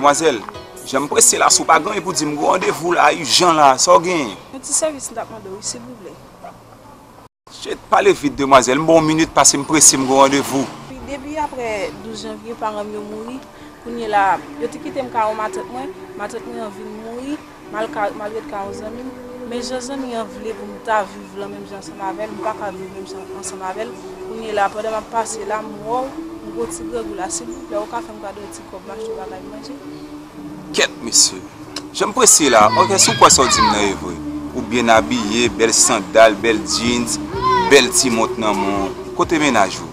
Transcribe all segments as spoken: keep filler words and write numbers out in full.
Demwazèl, jan m prese la, si w pa gen anyen pou di m, m gen yon randevou la, ijan la, sa w genyen? Yon ti sèvis m t ap mande w wi, silvouplè. Shit, pale vit, demwazèl, m ba w yon minit, pase m prese, m gen yon randevou. Wi, depi apre douz janvye, paran m yo mouri. Kounye la, yo te kite m kay yon matant mwen, matant mwen an vin mouri, m al ka, m al ret kay yon zanmi m. Men jan zanmi an vle pou m ta viv lan menm jan ansanm avè l, m pa ka viv menm jan ansanm avè l. Kounye la, pandan m ap pase la, m wè w, m gen yon ti grangou la. Silvouplè, ou ka fè m kado yon ti kòb, m achte yon bagay manje? Kèt, mesye. Jan m prese la, ok, si w kwè sa w di m nan e vre. Ou byen abiye, bèl sandal, bèl jeans, bèl ti mont nan men w. Kote mennaj ou?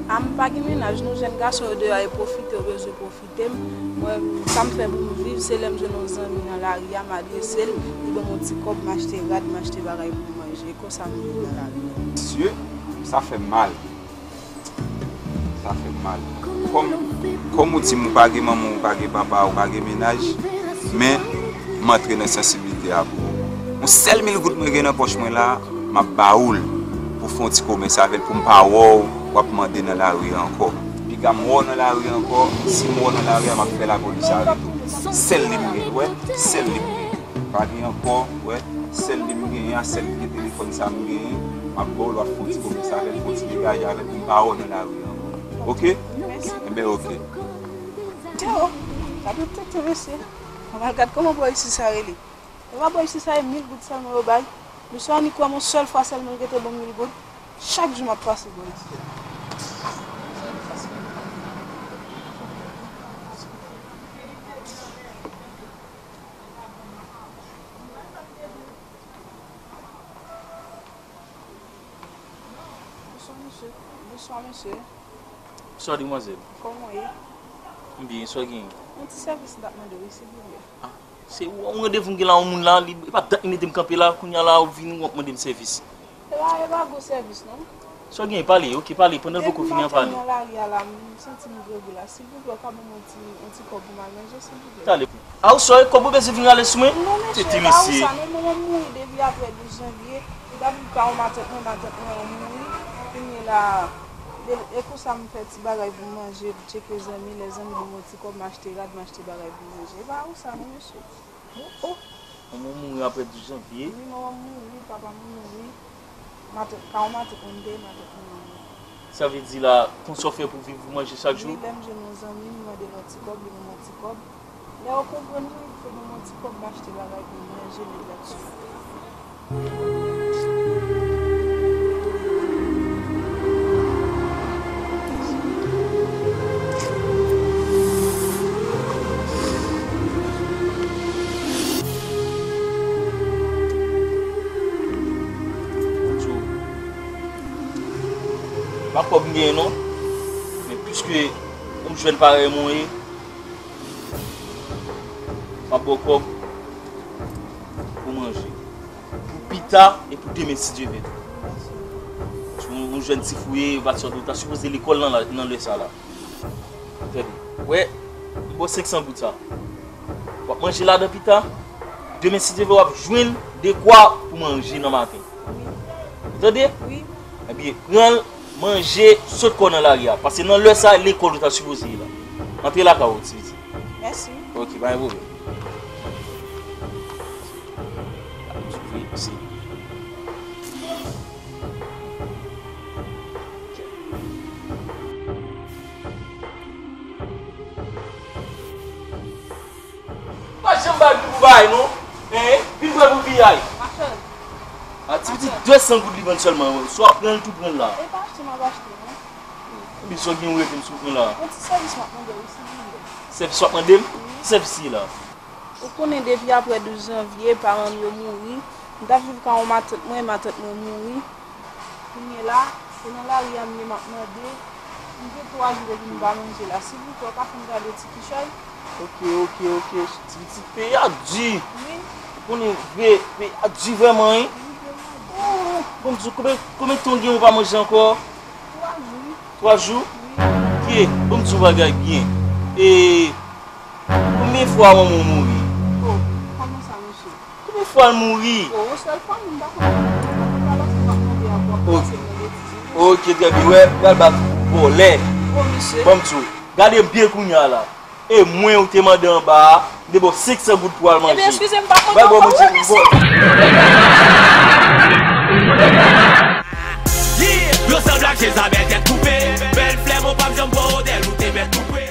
A, m pa gen mennaj, nou jèn gason yo deyò e pwofite, yo bezwen pwofite m. Mwen, sa m fè pou m viv, se lè m jwenn yon zanmi nan lari a, m adrese l, li ban m yon ti kòb, m achte rad, m achte bagay pou m manje. E konsa m viv nan lari a. Mesye, sa fè m mal. Sa fè m mal. Kòm, kòm ou di m ou pa gen manman, ou pa gen papa, ou pa gen mennaj, men m antre nan sansiblite a pou ou. Yon sèl mil goud mwen gen nan pòch mwen la, m ap ba ou l pou fè yon ti komès avè l, pou m pa wè w, w ap mande nan lari a ankò. Piga m wè w nan lari a ankò, si m wè w nan lari a, m ap fè lapolis arete w. Sèl li m gen, w wè, sèl li m gen. Pa gen ankò, w wè, sèl li m genyen a, sèl ki gen telefòn sa m genyen, m ap ba w l, w ap fè yon ti komès avè l, fè yon ti degaje avè l pou m pa wè w nan lari a ankò. Oke? Mèsi. Enben, oke. Teo, gade tete mesye. Mwen al gad kòman bò isi sa rele. E pa bò isi sa e mil goud sèlman yo bay. Misye annik wè m yon sèl fwa sèlman l gentan ban m mil goud. Chak jou m ap pase bò isi. Bonswa, mesye. Bonswa, mesye. Bonswa, demwazèl. Kòman w ye? M byen, sa w genyen? Yon ti sèvis m t ap mande w wi, silvouplè. Ah, se yon randevou m gen la, yon moun la, li, e pa dat li mete m kanpe la, kounye a la, ou vini, w ap mande m sèvis. E pa, e pa gwo sèvis, non. Sa w genyen? Pale, oke, pale, pandan l poko fini an, pale. Depi maten nan lari a la, m santi m grangou la. Silvouplè, w ka ban m yon ti, yon ti kòb pou m al manje, silvouplè? Talè. A ou sòy, kòb ou bezwen vin rale sou mwen? Non, mesye, tete pa ou mesye. Sa, non, manman m mouri depi apre douz janvye. M t ap viv kay yon matant mwen, matant mwen an mouri. Kounye la, e, e konsa m fè ti bagay pou m manje, m tcheke zanmi, lè zanmi ban m yon ti kòb, m achte rad, m achte bagay pou m manje. E pa ou sa, non, mesye. Oh, oh. Manman w mouri apre douz janvye? Wi, manman m mouri, papa m mouri. Matant, kay yon matant mwen m te ye, matant mwen an mouri. Sa vle di la, konsa w fè pou viv, pou manje chak jou? Wi, lè m jwenn yon zanmi, m mande l yon ti kòb, li ban m yon ti kòb. Lè yo konprann mwen, yo fè ban m yon ti kòb, m achte bagay pou m manje, m ret la sou. Pa kòb m genyen non. Men piske ou jwenn parèy mwen ye, m ap ba w kòb pou manje. Pou pita e pou demen si Dye vle. Ou, ou jwenn ti fou ye, ou pa t sòti, ou ta sipoze lekòl nan, nan lè sa la. Tande. Wè, li ba w senk san goud sa. W ap manje ladan pita. Demen si Dye vle w ap jwenn dekwa pou manje nan maten. Ou tande? Wi. Ebyen, pran l, manje, sot kò w nan lari a. Paske nan lè sa, lekòl ou ta sipoze ye la. Antre lakay ou, ti pitit. Mèsi. Ok, pa gen pwoblèm. Pa janm bay pou bagay non. Hein? Vin pran pou piyay. Machann. A ti pitit de san goud li vann sèlman. Swa pran l tou pran l la. E pa achte m ap achte non. Ebyen sa w gen ou rete m sou pran la. Yon ti sèvis m ap mande w wi silvouplè. Sèvis w ap mande m? Wi. Sèvis ki la. Ou konnen depi apre douz janvye, paran m yo mouri. M t ap viv kay yon matant mwen, matant mwen mouri. Kounye la, se nan lari a m ye m ap mande. M gen twa jou depi m pa manje la. Silvouplè, w ka fè m gade ti kichay? Ok, ok, ok. Ti pitit, peyi a di. Wi. Ou konnen vre, peyi a di vrèman, wi. Wi, vrèman. Oh, bon, m di w, konbyen, konbyen tan w gen ou pa manje ankò? Twa jou. Twa jou? Wi. Ok, bon, m di w bagay byen. E, konbyen fwa manman w mouri? Oh, kòman sa, mesye? Konbyen fwa l mouri? Oh, yon sèl fwa, m pa konn. Talè sa m ap mande a pou ap pase m nan betiz, wi. Ok, trè byen. Wè, pral bat vòlè. Oh, mesye. Bon, m di w, gade m byen kounye a la. E mwen ou te mande anba a, m te ba w senk san goud pou w al manje. Ebyen, eskize m, m pa mande anba w, mesye. Yeah, yo sanble ak Jezabèl tèt koupe. Bèl flè, mwen pa janm pran odèl, ou te mèt koupe.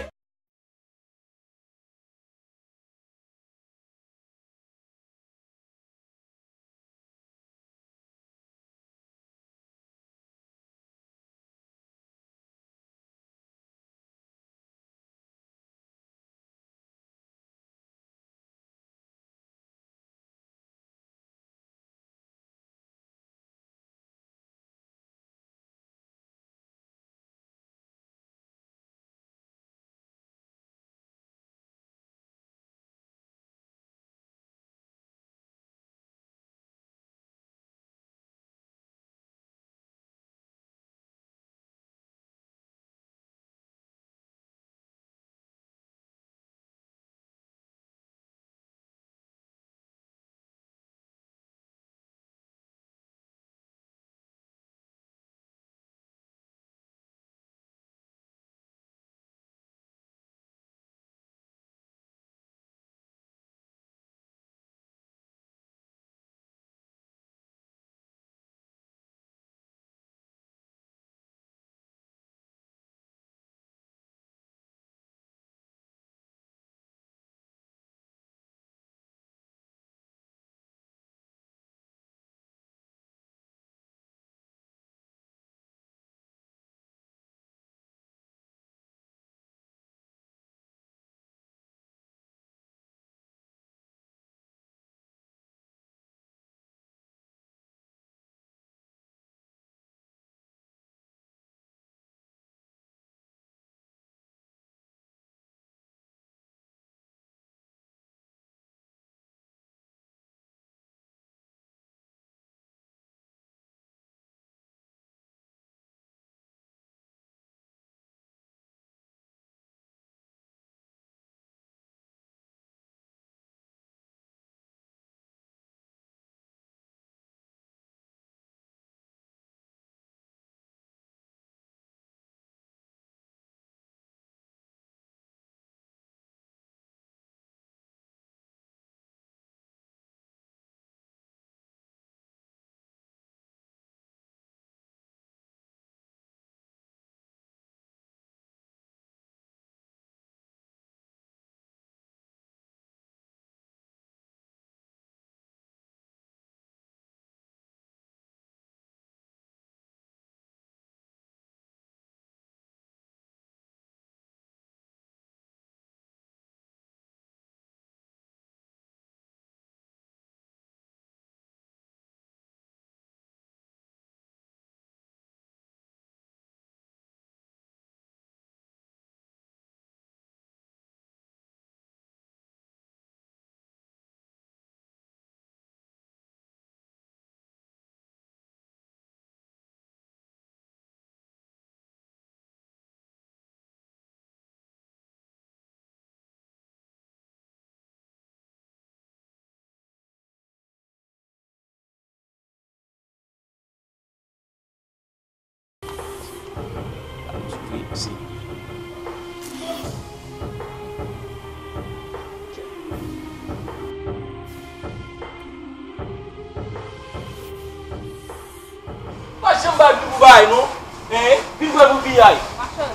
Pa janm ba l pou bagay non. Hein? Vin pran pou piyay. Machann.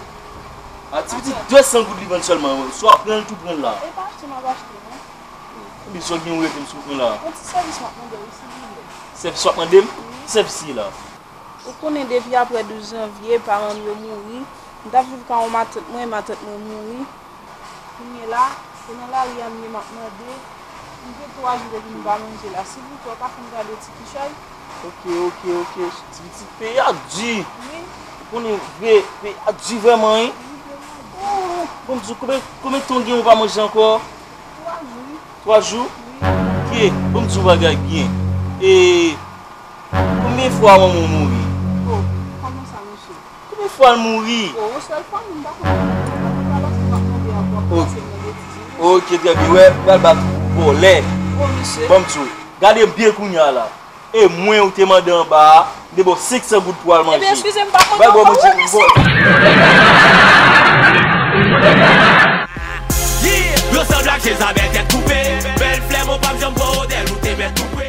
A ti pitit de san goud li vann sèlman. Si w ap pran l tou pran l la. E pa achte m ap achte non. Konbyen sa w gen ou rete m sou pran la? Yon ti sèvis m ap mande w wi silvouplè. Sèvis w ap mande m? Wi. Sèvis ki la? Ou konnen depi apre douz janvye, paran m yo mouri. M t ap viv ka yon matant mwen, matant mwen mouri. Kounye la, se nan lari a m ye m ap mande. M gen twa jou depi m pa manje la. Silvouplè, w ka fè m gade ti kichay? Ok, ok, ok. Ti pitit, peyi a di. Wi. Ou konnen vre, peyi a di vrèman, wi. Wi, vrèman. Oh, bon, m di w, konbyen, konbyen tan w gen ou pa manje ankò? Twa jou, wi. Twa jou? Wi. Ok, bon, m di w bagay byen. E, konbyen fwa manman w mouri? Oh, kòman sa, mesye? Konbyen fwa l mouri? Oh, yon sèl fwa, m pa konn. Ou pa lòt fwa m ap mande ankò, ou pase m nan betiz, wi. Ok, trè byen. Wè, pral bat ou vòlè. Oh, mesye. Bon, m di w, gade m byen kounye a la. E mwen ou te mande anba a, m te ba w senk san goud pou w al manje. Ebyen, eskize m, m pa mande anba w, mesye. Vo- Lage sa bèl tèt koupe. Bèl flè, mwen p ap janm pran odè l, ou te mèt tou pre.